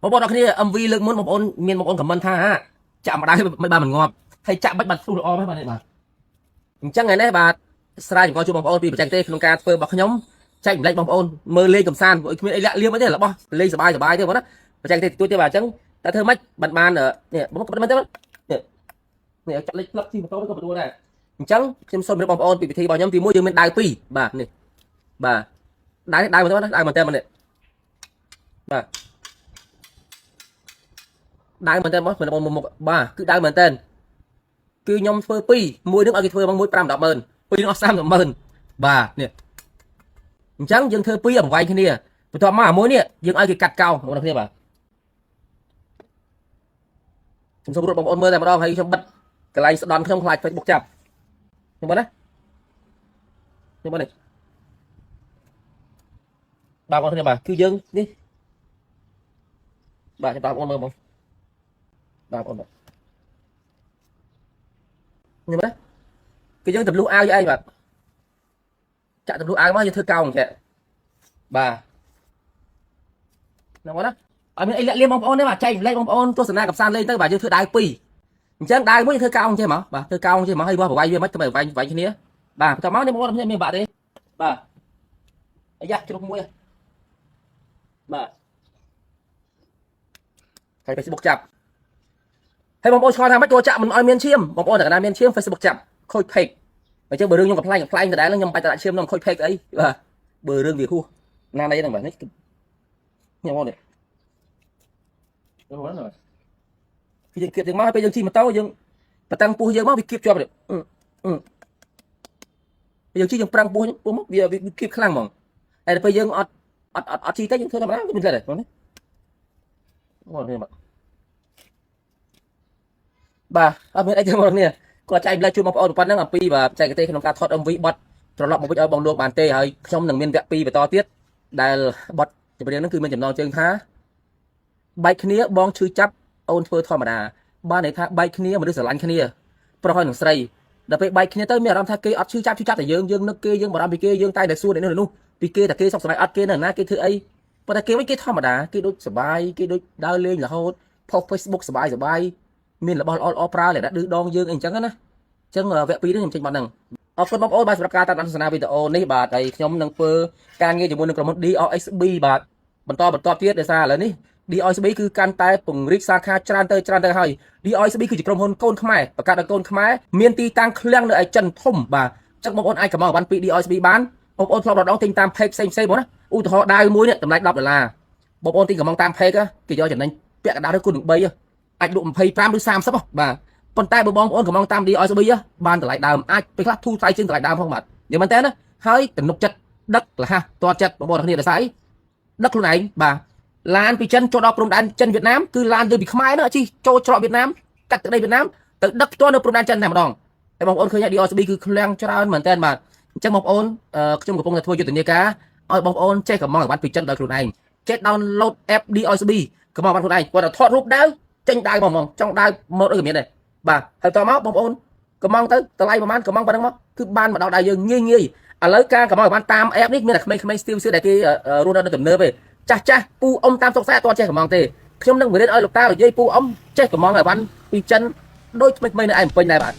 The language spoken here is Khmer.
បងប្អូនអរគ្នា MV លើកមុនបងប្អូនមានបងប្អូន comment ថាចាក់ម្ដាយមិនបានមិនងាប់ហើយចាក់មិនបានស្ទុះល្អហ្នឹងបាទនេះបាទអញ្ចឹងថ្ងៃនេះបាទស្រាយចំកជួបបងប្អូនពីបច្ចេកទេសក្នុងការធ្វើរបស់ខ្ញុំចែកម្លែកបងប្អូនមើលលេងកំសាន្តព្រោះគ្មានអីលាក់លៀមអីទេរបស់លេងសบายសบายទេបងណាបច្ចេកទេសទួចទេបាទអញ្ចឹងតែធ្វើម៉េចបានបាននេះបងប្អូនមិនទេនេះនេះចាក់លេខផ្លឹកជិះម៉ូតូក៏បដួលដែរអញ្ចឹងខ្ញុំសូមជម្រាបបងប្អូនពីពិធីរបស់ខ្ញុំទីមួយយើងមានដាវពីរបាទនេះបាទដាវនេះដាវមែនទេណាដាវមែនទេមែននេះបាទ ដៅមែនតើបងបងមុខបាទគឺដៅមែនតើគឺខ្ញុំធ្វើពីរមួយនឹងឲ្យគេធ្វើបងមួយ5 10ម៉ឺនពីរនឹងអស់30ម៉ឺនបាទនេះអញ្ចឹងយើងធ្វើពីរឲ្យបង្វែងគ្នាបន្ទាប់មកអាមួយនេះយើងឲ្យគេកាត់កោងបងប្អូនគ្នាបាទខ្ញុំសូមរត់បងប្អូនមើលតែម្ដងហើយខ្ញុំបិទកន្លែងស្ដន់ខ្ញុំខ្លាច Facebook ចាប់ខ្ញុំបងណាខ្ញុំបងនេះបាទបងប្អូនគ្នាបាទគឺយើងនេះបាទខ្ញុំបងប្អូនមើលបង បាទបងបាទញ៉ាំណាគឺយើងទម្លុះអាវយើងឯងបាទចាក់ទម្លុះអាវមកយើងធ្វើកោងចេះបាទហ្នឹងបងណាអត់មានអីលាក់លៀមបងប្អូនទេបាទចែកម្លែកបងប្អូនទស្សនាកំសាន្តលេងទៅបាទយើងធ្វើដាវពីរអញ្ចឹងដាវមួយយើងធ្វើកោងចេះមកបាទធ្វើកោងចេះមកហើយបោះប្រវាយវាមិនធ្វើប្រវាយប្រវាយគ្នាបាទបន្តមកនេះបងប្អូនមានបាក់ទេបាទអាយ៉ាជ្រុះមួយបាទហើយ Facebook ចាប់ ហើយបងប្អូនឆ្ងល់ថាម៉េចក៏ចាក់មិនឲ្យមានឈាមបងប្អូនតែកណាមានឈាម Facebook ចាប់ខូច page អញ្ចឹងបើរឿងខ្ញុំកំប្លែងកំប្លែងដដែលខ្ញុំបាច់តែដាក់ឈាមខ្ញុំខូច page អីបាទបើរឿងវាហួសណានៃហ្នឹងបាទនេះខ្ញុំបងនេះបងប្អូនគឺយើងគៀបយើងមកពេលយើងជិះម៉ូតូយើងបតាំងពោះយើងមកវាគៀបជាប់នេះពេលយើងជិះយើងប្រាំងពោះពោះមកវាវាគៀបខ្លាំងហ្មងតែពេលយើងអត់អត់អត់អត់ជិះទេយើងធ្វើធម្មតាវាមិនទេបងនេះបងនេះបាទ បាទអត់មានអីទេបងប្អូននេះគាត់ចែកម្លែកជូនបងប្អូនប៉ុណ្ណឹងអំពីបាទបច្ចេកទេសក្នុងការថត MV បទត្រឡប់មកវិញឲ្យបងលោកបានទេហើយខ្ញុំនឹងមានវគ្គ2បន្តទៀតដែលបទចម្រៀងហ្នឹងគឺមានចំណងជើងថាបែកគ្នាបងឈឺចាប់អូនធ្វើធម្មតាបានន័យថាបែកគ្នាមនុស្សស្រឡាញ់គ្នាប្រុសហើយនឹងស្រីដល់ពេលបែកគ្នាទៅមានអារម្មណ៍ថាគេអត់ឈឺចាប់ឈឺចាប់តែយើងយើងនឹកគេយើងបារម្ភពីគេយើងតែតែសួរនេះនោះពីគេតែគេសុខសប្បាយអត់គេនៅណាគេធ្វើអីប៉ុន្តែគេវិញគេធម្មតាគេដូចសប្បាយគេដូចដើរលេងរហូតផុស Facebook សប្បាយសប្បាយ មានរបស់ល្អល្អប្រើលក្ខណៈឌឺដងយើងអីអញ្ចឹងណាអញ្ចឹងវគ្គ2នេះខ្ញុំចេញបាត់ហ្នឹងអរគុណបងប្អូនបាទសម្រាប់ការតាមដានទស្សនាវីដេអូនេះបាទហើយខ្ញុំនឹងធ្វើការងារជាមួយនឹងក្រុមហ៊ុន DRSB បាទបន្តបន្តទៀតដោយសារឥឡូវនេះ DRSB គឺកាន់តែពង្រីកសាខាច្រើនទៅច្រើនទៅហើយ DRSB គឺជាក្រុមហ៊ុនកូនខ្មែរបង្កើតដោយកូនខ្មែរមានទីតាំងឃ្លាំងនៅឯចិនធំបាទអញ្ចឹងបងប្អូនអាចកម្មង់បានពី DRSB បានបងប្អូនធ្លាប់រដងទិញតាម page ផ្សេងផ្សេងបងណាឧទាហរណ៍ដាវមួយនេះតម្លៃ10ដុល្លារបងប្អូនទិញកម្មង់តាម page គេយកចំណេញពាក់កណ្ដាលទៅគុណនឹង3អាចលក់25ឬ30បាទប៉ុន្តែបើបងប្អូនកំងតាម DRSB បានតម្លៃដើមអាចពេលខ្លះធូរថ្លៃជាងតម្លៃដើមផងបាទនិយាយមែនតើណាហើយទំនុកចិត្តដឹកលះតចិត្តបងប្អូនគ្នាដោយសារអីដឹកខ្លួនឯងបាទឡានពីចិនចូលដល់ព្រំដែនចិនវៀតណាមគឺឡានយើងពីខ្មែរនោះជិះចូលច្រកវៀតណាមកាត់ទឹកដីវៀតណាមទៅដឹកផ្ទាល់នៅព្រំដែនចិនតែម្ដងហើយបងប្អូនឃើញ DRSB គឺឃ្លាំងច្រើនមែនតើបាទអញ្ចឹងបងប្អូនខ្ញុំកំពុងតែធ្វើយុទ្ធនាការឲ្យបងប្អូនចេះកំងឲ្យបានពីចិនដោយខ្លួនឯងចេះ download app DRSB កំងបានខ្លួនឯងគាត់តែថតរូបដាវចេញដាវមកហ្មងចង់ដាវមកដូចក៏មានដែរបាទហើយតមកបងប្អូនកំងទៅតម្លៃប្រហែលកំងប៉ុណ្ណឹងមកគឺបានមកដល់ដៃយើងងាយងាយឥឡូវការកំងឲ្យបានតាម app នេះមានតែក្មេងៗស្ទាវស្ទាវដែលគេរស់នៅទំនើបទេចាស់ចាស់ពូអ៊ំតាមស្រុកស្រែអត់ទាន់ចេះកំងទេខ្ញុំនឹងបង្រៀនឲ្យលោកតាលោកយាយពូអ៊ំចេះកំងឲ្យបានពីចិនដូចក្មេងៗនៅឯពេញដែរបាទ